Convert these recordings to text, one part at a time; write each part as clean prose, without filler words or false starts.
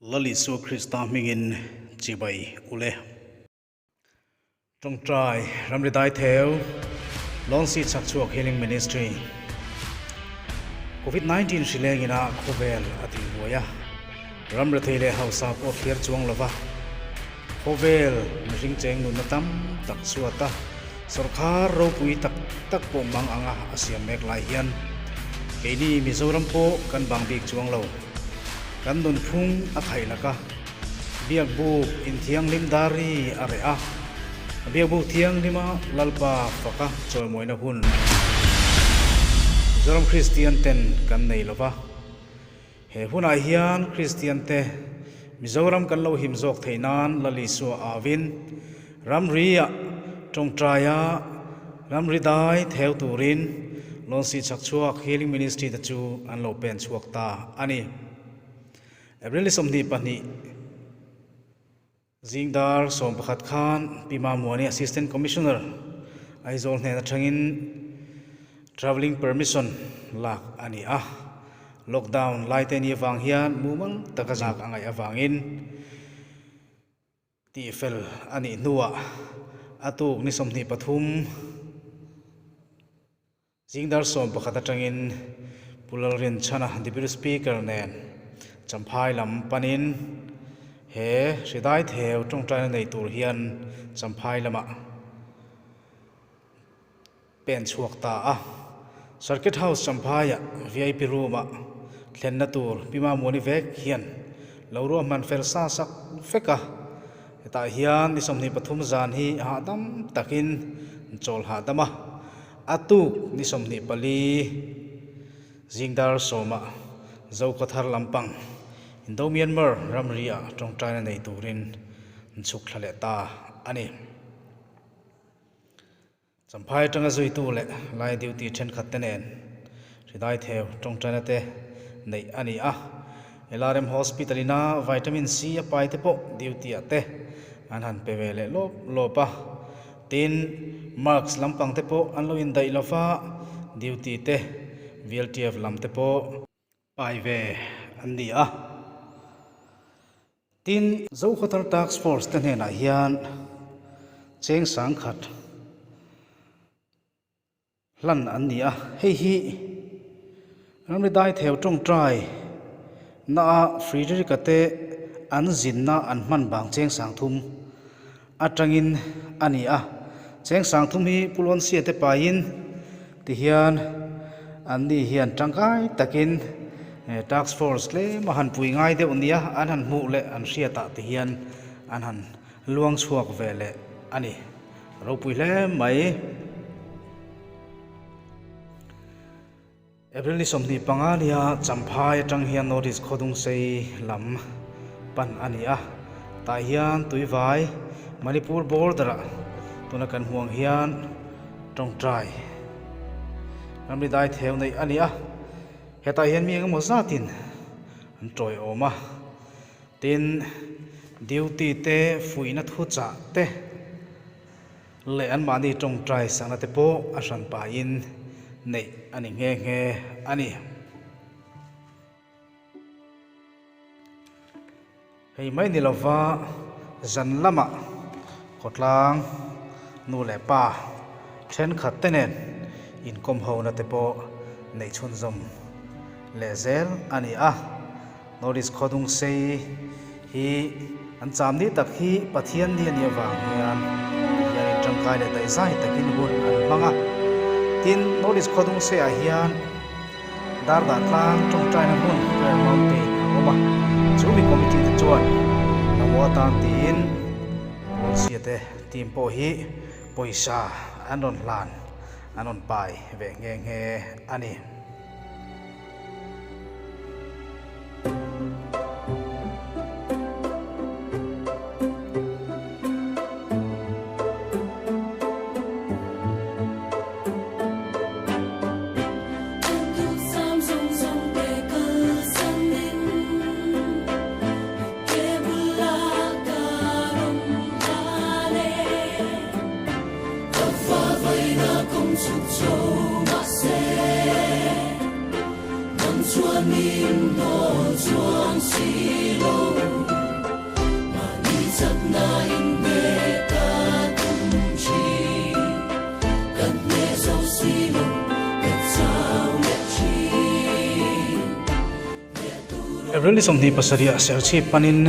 Lal Isua Krista hmingin chibai ule. Tawngtai Ramri Daitheu, Lawnsi Chhakchhuak Healing Ministry, Covid 19 hri lengin a khawvel a tih buai a, ramri thei leh hausa pawh thlir chuang lova khawvel mihring cheng nunna tam tak chhuat a, sawrkhar ropui tak tak pawh mang anga a siam mek lai hian keini Mizoram pawh kan bang bik chuang lo. Kan nunphung a khaih lak a, Biakbuk inthianghlim dari a reh a, Biakbuk thianghlima Lalpa faka chawimawina hun Mizoram Kristian ten kan nei lo va. He hunah hian Kristian te Mizoram kan lo him zawk theih nan Lal Isua avin ramri-ah tawngtaia ramri dai theu turin Lawnsi Chhakchhuak Healing Ministry te chu an lo pen chhuak ta a ni. April ni 22 zingdar 11 khan Pi Mamuani Assistant Commissioner Aizawl hnen atangin Travelling Permission lak a ni a, Lockdown lai te ni avang hian mumal taka zak a ngaih avangin tihfel a nih hnuah a tuk ni 23 Zingdar 11 atangin Pu Lalrinchhana Deputy Speaker nen Champhai lam panin he hridai theu tawngtaina nei tur hian Champhai lamah pen chhuak ta a. Circuit House Champhaiah VIP room-ah thlenna tur Pi Mamuani vek hian lo ruahman fel sa sak vek a. Hetah hian ni 23 zan hi hahdam takin chawl hahdam a. A tuk ni 24 zingdar sawmah Zokhawthar lampang Indo-Myanmar ramri-ah tawngtaina nei turin an chhuk thla leh ta a ni. Champhai atanga zuitu leh lai duty thenkhat te nen hridai theu tawngtaina te neih a ni a. LRM Hospital ina Vitamin C a pai te pawh duty ah te an han pe ve leh lawp lawp a. Tin, Marks lampang te pawh an lo indaih lo va, duty te VLTF lam te pawh pai ve an ni a. Tin, Zokhawthar Task Force te hnenah hian cheng sangkhat hlan an ni a, hei hi ramri dai theu tawngtai na a Frederick-a te an zinna an hman bang cheng sangthum atangin a ni a, cheng sangthum hi Pu Lawnsia te paiin tihian an ni hian tangkai takin task force tlem a han pui ngai deuh nia an han hmuh leh an hriatah tihian an han luang chhuak ve leh a ni. Ropui hle mai. April ni 25 nia Champhai atang hian North East Khawdungsei lam pan a ni a. Tah hian Tuivai, Manipur border ah tuna kan hmuh ang hian tawngtai ramri dai theu neih a ni a. Hetah hian mi engemaw zatin an tawiawm a. Tin, duty te, fuihna thuchah te leh anmahni tawngtai sakna te pawh a hran pahin neih a ni nghe nghe a ni. Hei mai ni lova zan lamah khawtlang nu leh pa thenkhat te nen inkawm hona te pawh neih chhunzawm leh zel a ni a. Norris Khawdungsei hi an cham ni tak hi Pathian ni a nih avang hian tihianin tangkai leh daihzai takin hun an hmang a. Tin, Norris Khawdungseiah hian Dardah tlang tawngtaina hmun Prayer Mountain a awm a. Chu mi committee te chuan mamawh atan tiin Rualsia te team pawh hi pawisa an rawn hlan, an rawn pai ve nghe nghe a ni. April ni 27 ah Serchhip panin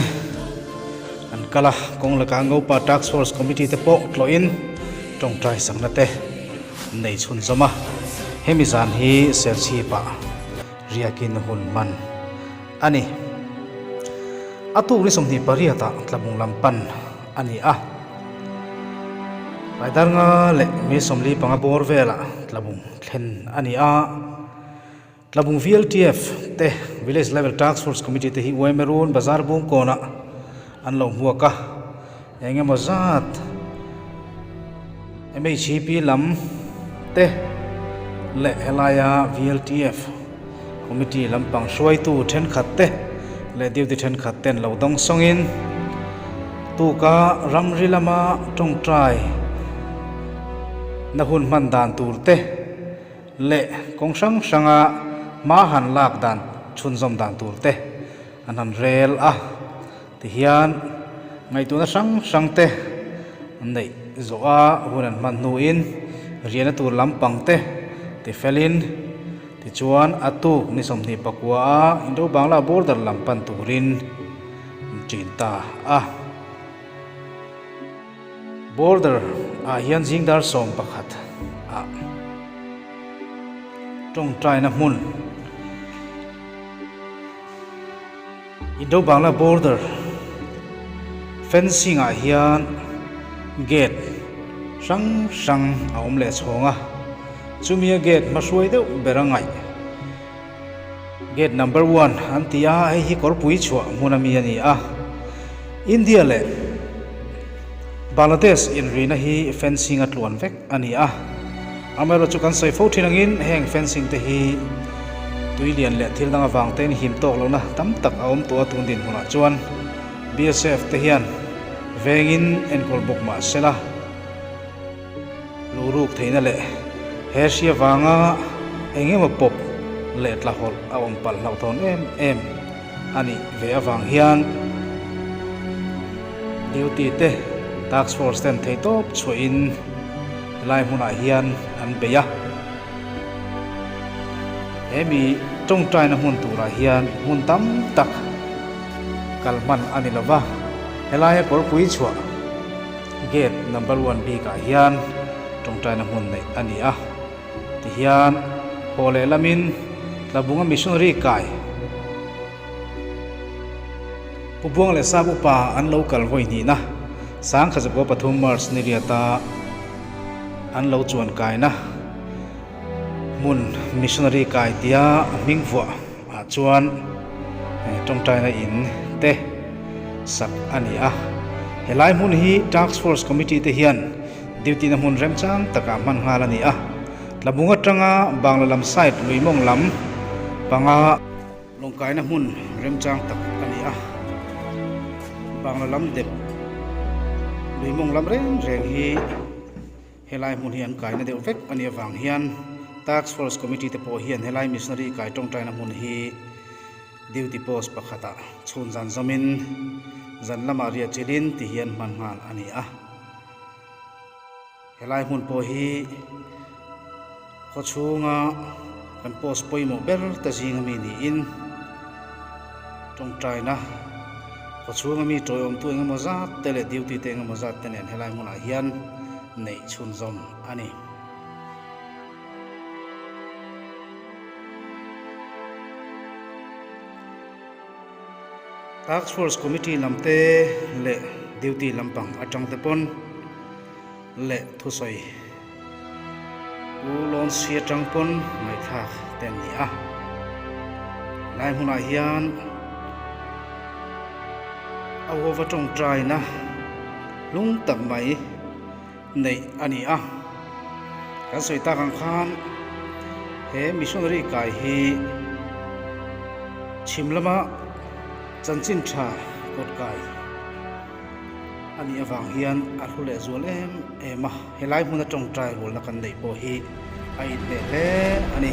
an kal a, kawng lakah Ngopa Task Force Committee te pawh tlawhin tawngtai sakna te an nei chhunzawm a, hemi zan hi Serchhip ah riakin hun hman a ni. A tuk ni 28 ah Tlabung lam pan a ni a, Raidarnga leh mi 45 bawr velah Tlabung thlen a ni a. Tlabung VLTF te Village Level Task Force Committee te hi Uaimerun Bazar Bungkawnah an lo hmuak a, eng emaw zat MHEP lam te leh helaia VLTF Committee lampang hruaitu thenkhat te leh duty thenkhat ten lo dawng sawngin tuka ramri lama tawngtai na hun hman dan tur te leh kawng hrang hranga hma han lak dan chhunzawm dan tur te an han rel a, tihian ngaihtuahna hrang hrang te an neih zawh a, hun an hman hnuin riahna tur lampang te tifelin tichuan a tuk ni 24 a Indo Bangla border lam pan turin an ṭin ta a. Border ah hian zing dar 11 ah tawngtaina hmun Indo Bangla border fencing ah hian gate hrang hrang a awm leh chhawng a, chumi a gate hmahruai deuh ber a ngaih gate number one an ti a, hei hi kawrpui chhuah hmun ami a ni a, India leh Bangladesh inrina hi fencing a tluan vek a ni a, amaherawhchu kan sawi fo thin angin heng fencing te hi tui lian leh thil dang avang tein him tawk lohna tam tak a awm tawh a tun dinhmunah chuan BSF te hian vengin enkawl bawk mah sela. Luhruk theihna leh he hria vanga eng emaw pawp leh tlahawlh a awm palh hlauhthawn em em a nih ve avang hian duty te task force ten theihtawp chhuahin helai hmunah hian an bei a. He mi tawngtaina hmun turah hian hmun tam tak kal hman a ni lova, helaia kawrpui chhuah Gate number one bikah hian tawngtaina hmun neih a ni a, tihian haw leh lamin Tlabunga missionary kai Pu Buang leh Sap upa an lo kal vawi hnihna Sangkhazakuo pathum March ni riata an lo chuan kaina hmun missionary kai tia hming vuah ah chuan tawngtaina in te sak a ni a. Helai hmun hi Task Force Committee te hian duty na hmun remchang takah hman nghal a ni a. Tlabung atanga Bangla lam side lui mawng lam panga lawngkaina hmun remchang tak a ni a. Bangla lam dep lui mawng lam reng reng hi Helai hmun hi an kaina deuh vek a nih avang hian Task Force Committee te pawh hian helai missionary kai tawngtaina hmun hi duty post pakhatah chhun zan zawmin zan lamah riah chilhin ti hian hman nghal a ni a. Helai hmun pawh hi khawchhunga kan post pawimawh ber te zinga mi niin tawngtaina khawchhunga mi tawiawmtu engemaw zat te leh duty te engemaw zat te nen helai hmunah hian neih chhunzawm a ni. Task Force Committee lam te leh duty lampang atang te pawn leh thusawi Pu Lawnsi atang pawn ngaihthlak te an ni a. Lai hmunah hian a huava tawngtaina hlung tak mai neih a ni a. Kan sawi tak ang khan he missionary kai hi chhim lama chanchin tha kawt kai a nih avang hian a hlu leh zual em em a, helai hmuna tawngtai rualna kan neih pawh hi a inhmeh hle a ni.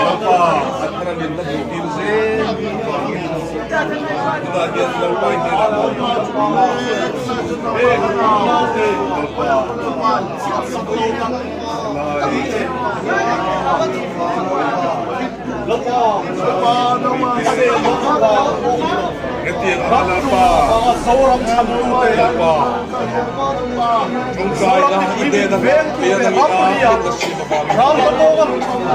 Lalpa a thara min la hmuh tir zel avangin tunah hian Lalpa i hnenah lawm kan Lalpa Hetiang anga Lalpa Lalpa Tawngtaina i hnena pian a nih a hriatna sim avangin Khawvelin a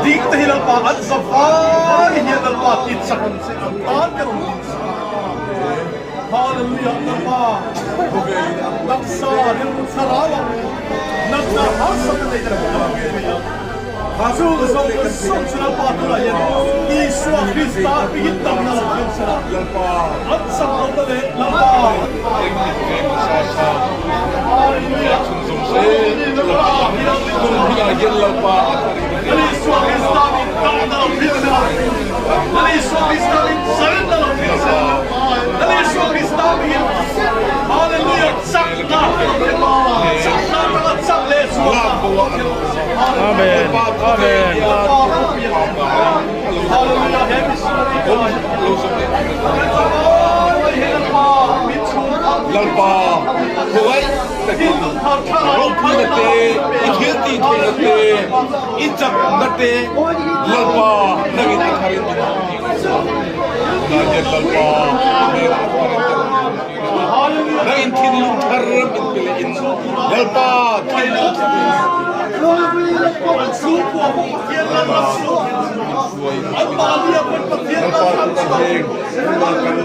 Amen Amen. Lalpa khawngaih takin ropuina te, i thil tih theihna te, i chakna te Lalpa nangin a tharin min hmuh tir a. Tunah hian Lalpa hnenah a tharin ka rawn hmuh tir a. Nangin thinlung thar min pe leh in Lalpa thinlung thar Lalpa tunah heng tuna kan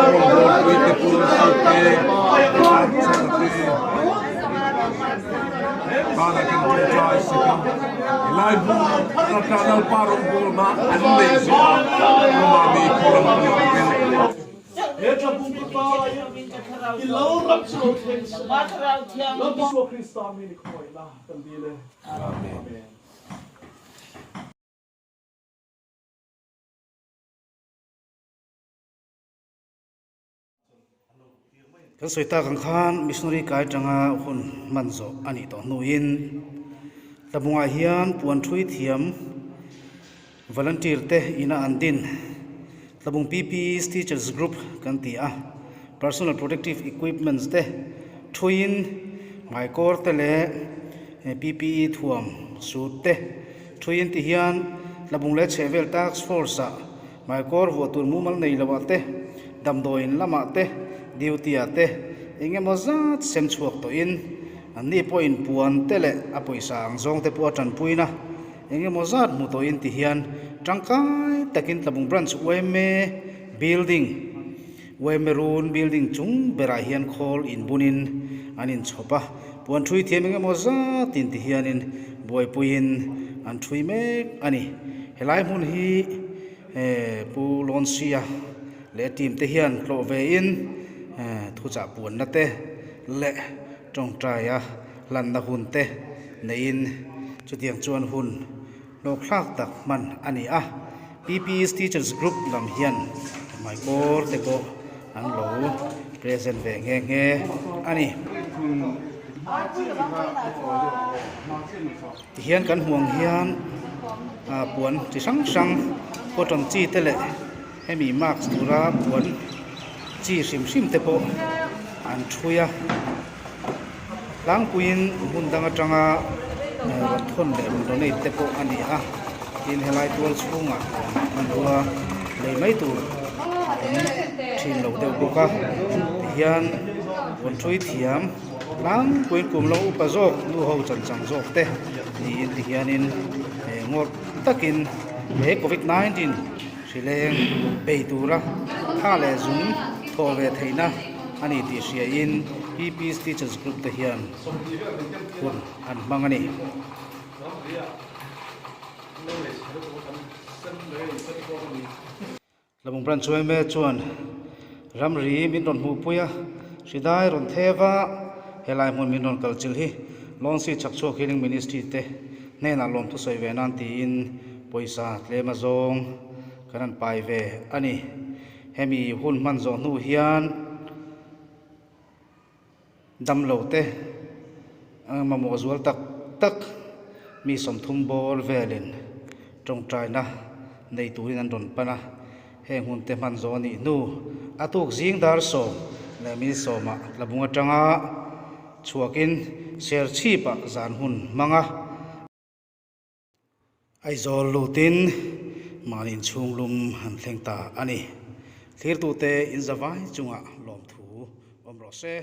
rawngbawlpui te pu te chhana te tana kan tawngtai sak a helai hmun atang Lalpa rawngbawlna an neih zawh a Mami khulam a ni bawkin. Amen. Kan sawi tak ang khan missionary kai atanga hun hman zawh a nih tawh hnuin tlabungah hian puan thui thiam volunteer te ina an din tlabung PPEs teachers group kan ti a personal protective equipments te thuiin hmaikawr te leh PPE thuam suit te thuiin ti hian tlabung leh chhehvel task force ah Hmaikawr vuah tur mumal nei loah te, damdawiin lamah te, duty ah te eng emaw zat sem chhuak tawhin anni pawhin puan te leh a pawisa ang zawng te pawh a tanpuina eng emaw zat hmu tawhin ti hian tangkai takin Tlabung Branch yma Building, yma Run Building chung berah hian khawl inbunin an inchhawp a, puan thui thiam eng emaw zatin ti hianin buaipuiin an thui mek a ni. Helai hmun hi Pu Lawnsia leh a team te hian tlawh ve in thuchah puanna te leh tawngtaia hlanna hun te neiin chutiang chuan hun hlawkthlak tak hman a ni a. PPE's Teachers Group lam hian hmaikawr te pawh an lo present ve nghe nghe a ni. Tihian kan hmuh ang hian ah puan chi hrang hrang cotton chi te leh hemi mask tura puan chi hrim hrim te pawh an thui a tlangpuiin hmun dang atanga rawn thawn leh rawn donate te pawh a ni a tin helai tual chhungah hmanrua lei mai tur a awm thin lo deuh bawk a tihian puan thui thiam. Tlangpuiin kum lo upa zawk nu ho chan chang zawk te niin ti hianin ngawrh takin he covid 19 hri leng bei tura tha leh zung thawh ve theihna a ni tih hriain PP's Teachers Group te hian hun an hmang a ni. Tlabung Branch yma chuan ramri min rawn hmuhpui a, hridai rawn theu a, helai hmun min rawn kalchilh hi Lawnsi Chhakchhuak Healing Ministry te hnenah lawmthu sawi ve nan tiin pawisa tlem a zawng kan han pai ve a ni. Hemi hun hman zawh hnu hian Damlo te mamawh zual tak tak Mi 30 bawr velin tawngtaina nei turin an rawn pan a, heng hun te hman zawh a nih hnu a tuk zing dar sawm leh minute sawmah Tlabung atanga chhuakin Serchhipah zan hun hmang a. Aizawl lutin mahni inchhung lum an thleng ta a ni. Thlirtute inzavai chungah lawmthu awm rawh se.